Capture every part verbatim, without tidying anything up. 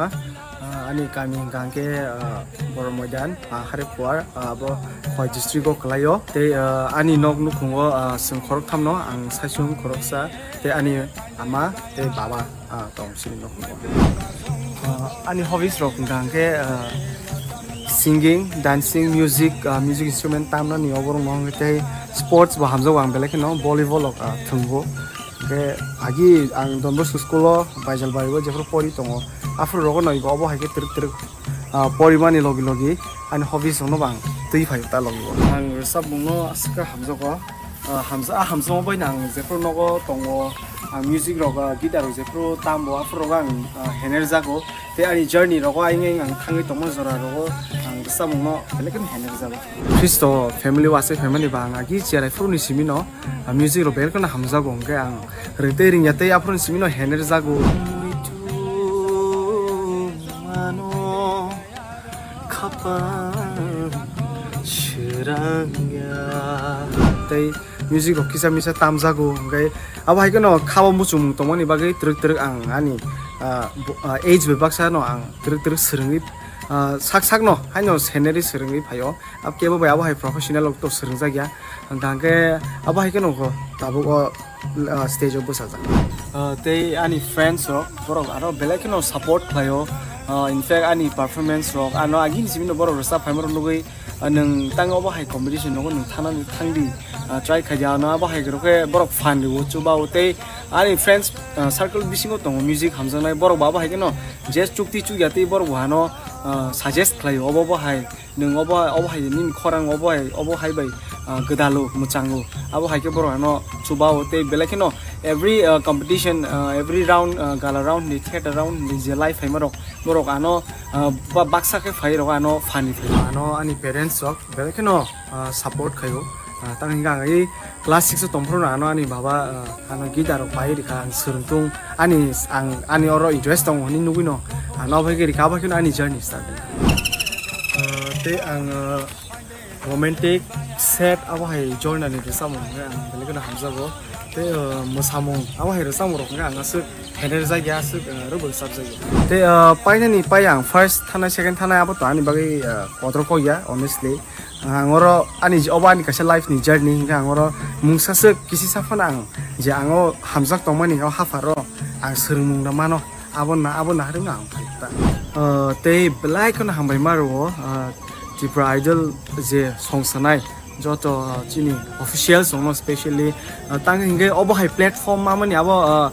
Ah, ani kami hwnkha hwnkhe, ah, Borok Moidan, ah, Harikuar, ah, abo Khowai district o kwlaio. Tei, ah, ani nok nukhungo, ah, chwng khoroktham no, ang saichung khoroksa, tei ani ama tei baba, ah, tong sini nukhungo. Ah, ani hobbies rok hwnkha hwnkhe, ah, singing, dancing, music, ah, music instrument tamnani oborok no hwnkhe tei sports bo hamjago ang belai kheno volleyball rok, ah, thwngbo. Hwnkhe agi ang Don Bosco school o Baijalbari o jephru pori tongo, aphuru rogo no ibo obo hai khe twrwk twrwk, ah, porimani logi logi ani hobbies rokno bo ang twi phaio ta logi o. Ang rwchapmung no aswk khe hamjago. Ah, hamja-, ah, hamjakma bai no ang jephru nogo tongo, ang music rok, ah, guitar rok jephru tambo, aphuru rogo ang, ah, hener jago. Tei ani journey rogo ayang ayang ang thangwi tongma jora rogo ang rwchapmung no belai kheno hener jago. Khristo family o aswk phaimani ba ang agi cherai phuru ni simi no, ah, music rok belai kheno hamjago, hwnkhe ang ring tei ringya tei aphuru ni simi no hener jago. Khapang srangya. Tei music rok kisa misa tamjago, hwnkhe abo hai kheno khabo muchungmung tongmani bagwi twrwk twrwk ang ani, ah, bo-, ah, age bai baksa no ang twrwk twrwk swrwngwi, ah, sak sak no haino scenery swrwngwi phaio. Ab kebo bai abo hai professional rok to swrwngjak ya. Hwnkha hwnkhe abo hai kheno kho tabuk o, ah, stage o bwsajak. Ah, tei ani friends rok, borok aro belai kheno support khlaio. Ah, in fact, ani performance rok, ano agini simi no borok rwchap phaima rok nugwi, ah, nwng tang obo hai competition nogo nwng thanani thangdi, ah, try khaidi, ano abo hai rok khe borok fan rwo, chuba o tei ani friends, ah, circle bisingo tongo music hamjaknai, borok bo abo hai kheno je chukti chukya tei borok bo ano, ah, suggest khlaio, obo bo hai nwng obo, obo hai nini khorang obo hai, obo hai bai, ah, gwdalo, mwchango. Abo hai khe borok ano chuba o tei belai kheno every, ah, competition, ah, every round, ah, gala round ni, theater round ni je live phaima rok, borok ano, ah, ba-, baksa khe phai rok ano fan ni phai. Ano ani parents rok belai kheno, ah, support khaio. Ah, tang hingka ang i class six o tongphuru no ano ani baba, ah, ano guitar rok pai rikha, ang swrwngthung, ani, ang, ani oro interest tongo hinwi nugwi no, ano abo hai khe rikha, abo hai kheno ani journey start. Ah, tei ang, ah, romantic, sad abo hai genre ni rwchapmung hwnkhe ang belai kheno hamjago. Tei, ah, mwsamung abo hai rwchapmung rok hwnkhe ang aswk hener jakya, aswk, ah, rwbwk chapjakya. Tei, ah, painani pai ang first thanai, second thanai abo to ani bagwi, ah, kotor kokya, honestly. Ang oro ani je obo ani kaisa life ni journey hingkhe ang oro mungsa swk kisi saphano ang je ang o hamjak tongmani o hapharo ang swrwngmung no mano, abo na, abo naharwi no ang phaikha. Ah, tei belai kheno hambai ma rwo, ah, Tripura Idol je song sanai joto, ah, chini officials rokno specially, ah, tang hingkhe obo hai platform mamani abo, ah,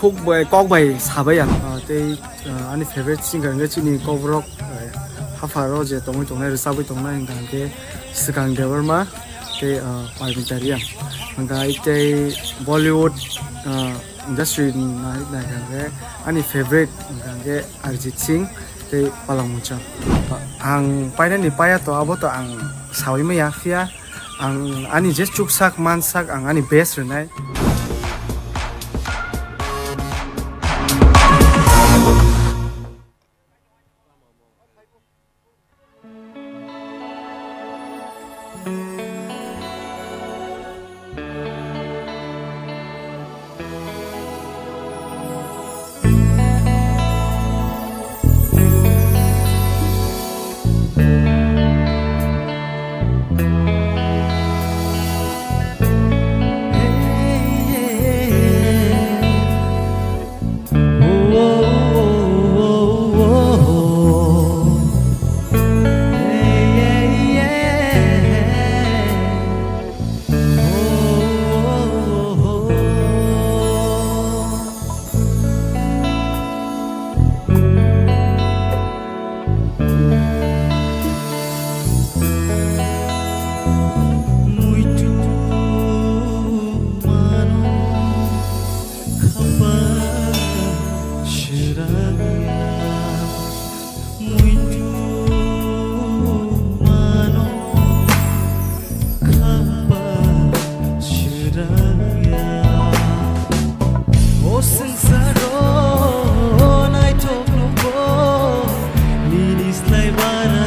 khuk bai, kok bai sabai ang, ah, tei, ah, ani favorite singer hingkhe chini kokborok, ah, hapharo je tongwi tongnai, rwchabwi tongnai hingkha hingkhe Swkang Debbarma tei, ah, Parmita Reang. Hingkha tei Bollywood, ah, industry ni nai-, naikha hingkhe ani favorite hingkha hingkhe Arijit Singh tei Palak Muchang. Ang painani paya to abo to ang sawi maya, phiya ang ani je chuksak mansak ang ani best rwnai. Muitu mano khapa srangya. O swngsaro naithok nukgo, nini slai bara